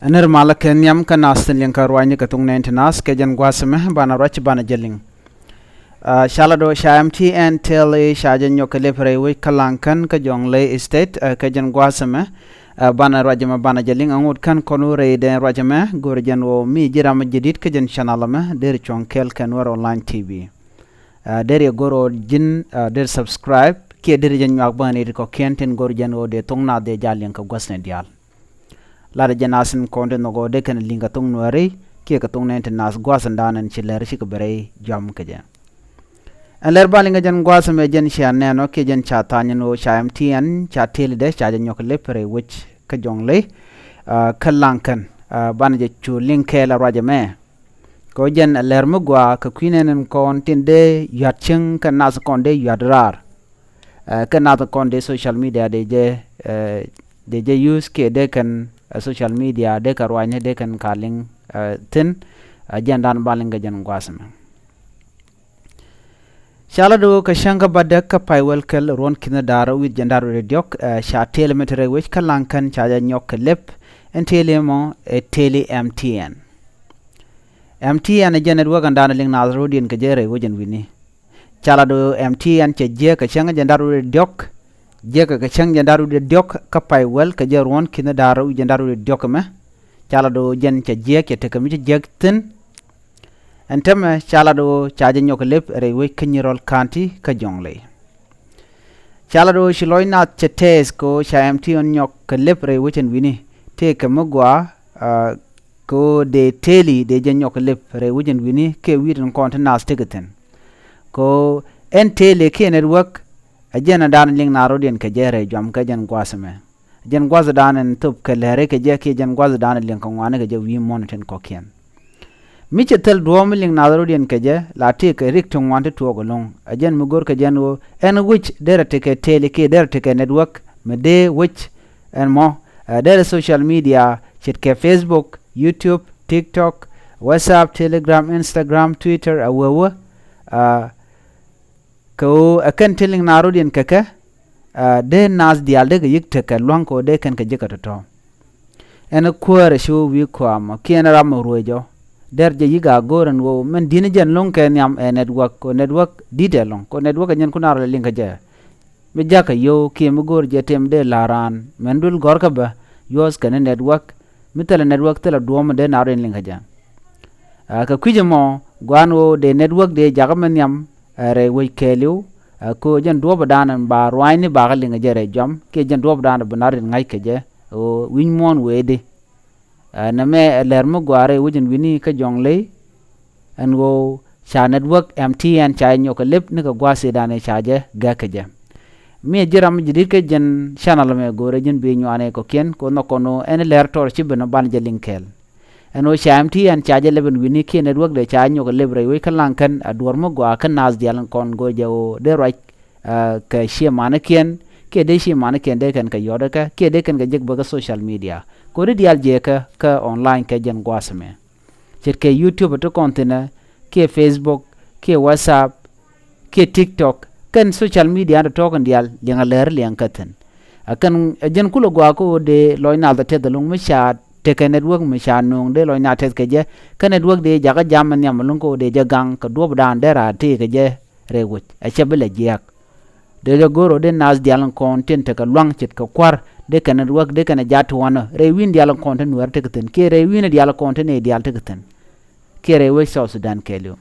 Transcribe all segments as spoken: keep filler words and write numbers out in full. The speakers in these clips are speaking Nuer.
Nir malä kɛ nhiam kä nath tin liŋ kä ruacni kɛ thuk nɛn ti nath kɛ jɛn gua̱a̱th ɛmɛ banɛ ruac banɛ jɛ liŋ. Ca lat ɣöö ca M T N tɛl i̱ ca jɛ nyɔk kɛ lep rɛy wec kä Laŋkän kä Jɔŋley State kɛ jɛn gua̱a̱th ɛmɛ. Banɛ ruac ɛmɛ banɛ jɛ liŋ aŋot kän kɔn wä rɛy dɛn ruac ɛmɛ go̱o̱rɛ jɛn ɣöö mi ji̱ ram mi jɛ di̱t kä jɛn channel ɛmɛ der cuɔ̱ŋ kɛɛl kɛ Nuɛr Online T V. Der yɛ go̱o̱r ɣöö ji̱n der subscribe kiɛ der jɛ nyuak bäni ti kɔ̱kiɛn tin go̱o̱r jɛn ɣöö dee thok nath dee jal liŋ kɛ gua̱thni diaal. Latdɛ jɛ nath in kɔn ti nhɔk ɣöö dee kɛn liŋ kɛ thok Nuääri kiɛ kɛ thok nɛn ti nath gua̱a̱th in da̱a̱n ɛn ci lɛr cikɛ bɛ rɛy juam kɛ jɛ. Ɛn lɛr ba liŋ kɛ jɛn gua̱a̱th ɛmɛ jɛn cia nɛn ɔ kiɛ jɛn ca tha̱a̱ny ɛn ɣöö ca M T N ca tëëlidɛ ca jɛ nyɔk kɛ lep rɛy wec kä Jɔŋley kä Laŋkän. Banɛ jɛ cu liŋ kɛɛl a ruac ɛmɛ. Kɛ ɣöö jɛn ɛ lɛr mi gɔaa kɛ kui̱ nɛn in kɔn tin dee yua̱t cieŋ kɛ nath kɔn dee yua̱t raar. Kɛ nath kɔn dee social media dee jɛ dee jɛ use kiɛ dee kɛn social media dee kɛ ruacni dee kɛn ka liŋ thi̱n. Jɛn dan ba liŋ kɛ jɛn gua̱a̱th ɛmɛ. Ca lat ɣöö kɛ cäŋ kä bädäk kä pay wäl kɛl ruɔ̱n ki̱n da̱r wi̱c jɛn da̱r wi̱c diɔ̱k ca tëël mi te rɛy wec kä Laŋkän ca jɛ nyɔk kɛ lep. Ɛn tëël mɔ ɛ tëël M T N. M T N ɛ jɛn network ɛn da̱a̱n liŋ naath ro̱diɛn kɛ jɛ rɛy wec ɛn wi̱ni. Ca lat ɣöö M T N cɛ jiäk kɛ cäŋ jɛn da̱r wi̱c diɔ̱k. Jiäk kɛ cäŋ jɛn da̱r wi̱c diɔ̱k kä pay wäl kɛ jɛ ruɔ̱n ki̱n da̱r wi̱c jɛn da̱r wi̱c diɔ̱k ɛmɛ. Ca lat ɣöö jɛn cɛ jiäk cɛ tekɛ mi ci jiäk thi̱n. Ɛn täämɛ ca lat ɣöö ca jɛ nyɔk kɛ lep rɛy wec kä Nyirol County kä Jɔŋley. Ca lat ɣöö ci lɔc nath cɛ tɛɛth kɛ ɣöö ca M T N nyɔk kɛ lep rɛy wec ɛn wi̱ni tëëkɛ mi gɔaa. Kɛ ɣöö dee tëëli dee jɛ nyɔk kɛ lep rɛy wec ɛn wi̱ni kiɛ wi̱i̱ tin kɔn ti nath tekɛ thi̱n. Kɛ ɣöö ɛn tëëli kiɛ network ɛ jɛn ɛ da̱a̱n liŋ naath ro̱diɛn kɛ jɛ rɛy juam kɛ jɛn gua̱a̱th ɛmɛ. Jɛn gua̱thdan in thop kɛ lɛri kɛ jɛ kiɛ jɛn gua̱thdan in liŋ kɛ ŋuani kɛ jɛ wi̱i̱ muɔ̱n tin kɔ̱kiɛn. Mi cɛ thil duɔ̱ɔ̱p mi liŋ naath ro̱diɛn kɛ jɛ la tëëkɛ rik ti ŋuan ti tuɔɔk ɛlɔ̱ŋ. Ɛ jɛn mi go̱r kɛ jɛn ɣöö ɛn wi̱c derɛ tekɛ tëëli kiɛ derɛ tekɛ network mi dee wi̱c ɛn mɔ. Derɛ social media ce̱tkɛ Facebook, YouTube, TikTok, WhatsApp, Telegram, Instagram, Twitter, ɛ wee wee. Kɛ ɣöö ɛ kɛn ti liŋ naath ro̱diɛn kɛ kɛ dee naath diaal dee kɛ yi̱k tekɛ lua̱ŋ kɛ ɣöö dee kɛn kɛ ji̱ kɛ tɔ̱tɔ̱. Ɛn kuäärɛ ci wä wi̱i̱ kɔam ɔ kiɛn ram ɔ ruëëc ɔ. Dɛr jɛ yi̱k a go̱o̱r ɛn ɣöö mɛn di̱t ni jɛn lo̱ŋ kɛ nhiam ɛ network kɛ network di̱t ɛlɔ̱ŋ kɛ network ɛ nyɛn kun a rɔ lɛ liŋ kɛ jɛ. Mi jakä yio̱w kiɛ mi go̱o̱r jɛ tim dee la̱r raan mɛn duël gɔ̱rkä bä yuɔ̱th kɛn network. Mi thilɛ network thilɛ duɔ̱ɔ̱m mi dee naath ro̱diɛn liŋ kɛ jɛ. Kɛ kui̱c ɛmɔ gua̱a̱n ɣöö dee network dee jakä mi nhiam rɛy wec kɛɛliw. Kɛ ɣöö jɛn duɔ̱ɔ̱pdan ɛn ba ruaacni bakä liŋ kɛ jɛ rɛy juam kiɛ jɛn duɔ̱ɔ̱pdan bi naath ro̱diɛn ŋa̱c kɛ jɛ ɣöö wi̱c muɔ̱ɔ̱n weetdi. Nɛmɛ ɛ lɛr mi gɔaa rɛy wec ɛn wi̱ni kä Jɔŋley. Ɛn ɣöö ca network M T N ca jɛ nyɔk kɛ lep nikɛ gua̱a̱th ëëdan ëë ca jɛ gɛ̈k kɛ jɛ. Mi ɛ ji̱ ram mi jɛ di̱t kä jɛn channel ɛmɛ go̱o̱rɛ ji̱n bi nyuani kɔ̱kiɛn kɛ ɣöö nhɔk kɔn ɣöö ɛn lɛr tɔr ci ben ɔ banɛ jɛ liŋ kɛɛl. Ɛn ɣöö ca M T N ca jɛ lɛp ɛn wi̱ni kiɛ network dee ca nyɔk ɛ lɛp rɛy wec kä Laŋkän a duɔ̱ɔ̱r mi gɔaa kä naath diaal in kɔn go̱o̱r jɛ ɣöö dee ruac kɛ ciɛ manikiɛn kiɛ dee ciɛ manikiɛn dee kɛn kɛ yɔt ɛ kɛ kiɛ dee kɛn kɛ jek bä kä social media. Kɛ ɣöö dee diaal jiɛkä kä online kɛ jɛn gua̱a̱th ɛmɛ. Ce̱tkɛ YouTube ti kɔn thi̱nɛ kiɛ Facebook kiɛ WhatsApp kiɛ TikTok kɛn social media ti tɔ̱ɔ̱k in diaal liɛŋ a lɛr liɛŋ kä thi̱n. A kɛn ɛ jɛn kulɛ gɔaa kä ɣöö dee lɔc naath a tɛth ɛlɔ̱ŋ mi ca tekɛ network mi ca nööŋ dee lɔc naath tɛth kɛ jɛ. Kä network dee jakä jam mi nhiam ɛlɔ̱ŋ kä ɣöö dee jɛ gaŋ kɛ duɔ̱ɔ̱pdan dee raar tëëkɛ jɛ rɛy wec ɛ cɛ bi lɛ jiääk. Dee jɛ go̱r ɣöö dee naath diaal in kɔn tin tekɛ lua̱ŋ ce̱tkɛ kua̱r dee kɛn network dee kɛn ɛ jat ti wanɔ rɛy wi̱i̱n diaal in kɔn ti Nuäär tekɛ thi̱n kiɛ rɛy wi̱i̱n diaal in kɔn ti nɛy diaal tekɛ thi̱n. Kiɛ rɛy wec South Sudan kɛɛliw.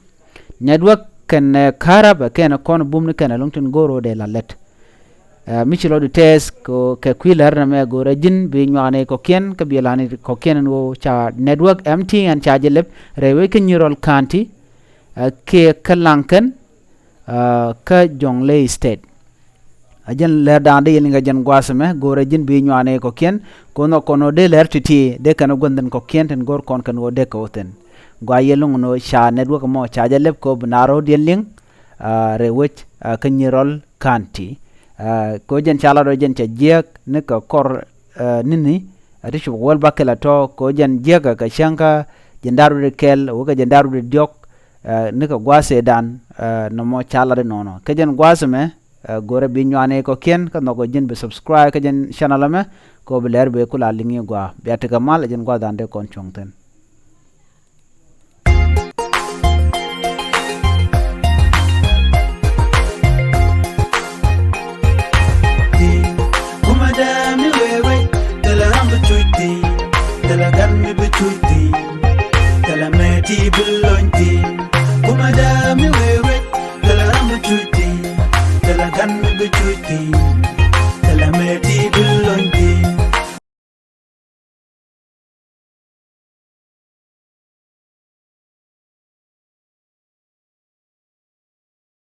Network kɛnɛ ka̱rap ɛ kɛn kɔn bum ni kɛn ɛlɔ̱ŋ tin go̱o̱r ɣöö dee la lät. Mi ci lɔcdu tɛɛth kɛ kui̱ lär nɛmɛ go̱o̱rɛ ji̱n bi nyuakni kɔ̱kiɛn kä bi lani kɔ̱kiɛn ɛn ɣöö ca network M T N ca jɛ lɛp rɛy wec kä Nyirol County. Kiɛ kä Laŋkän kä Jɔŋley State. A jɛn lɛr da̱a̱n dee yɛn liŋ kɛ jɛn gua̱a̱th ɛmɛ go̱o̱rɛ ji̱n bi nyuani kɔ̱kiɛn. Kɛ ɣöö nhɔk kɔn ɣöö dee lɛr ti̱ti̱ dee kɛn ɛ gua̱n thi̱n kɔ̱kiɛn tin go̱o̱r kɔn kɛn ɣöö dee kɛ wä thi̱n. Gɔaa yɛ lo̱ŋ ni ɣöö ca network ɛmɔ ca jɛ lɛp kɛ ɣöö bi naath ro̱diɛn liŋ rɛy wec kä Nyirol County. Kɛ ɣöö jɛn ca lat ɣöö jɛn cɛ jiääk nikɛ kɔr ni̱ni a ti cop kɛ wäl bäkɛl a tɔ̱ kɛ ɣöö jɛn jiääk kɛ cäŋ kä jɛn da̱r wi̱cdɛ kɛl wä kɛ jɛn da̱r wi̱cdɛ diɔ̱k. Nikɛ gua̱a̱th ëëdan nɔmɔ ca lat inɔnɔ kɛ jɛn gua̱a̱th ɛmɛ. Ɛ, go̱rɛ bi nyuani kɔ̱kiɛn kä nhɔk ɛ ji̱n bi subscribe kä jɛn channel ɛmɛ. Kɛ ɣöö bi lɛr bɛ ku la liŋ i̱ gɔaa. Bia tekɛ mal ɛ jɛn gua̱th dan dee kɔn cuɔ̱ŋ thi̱n.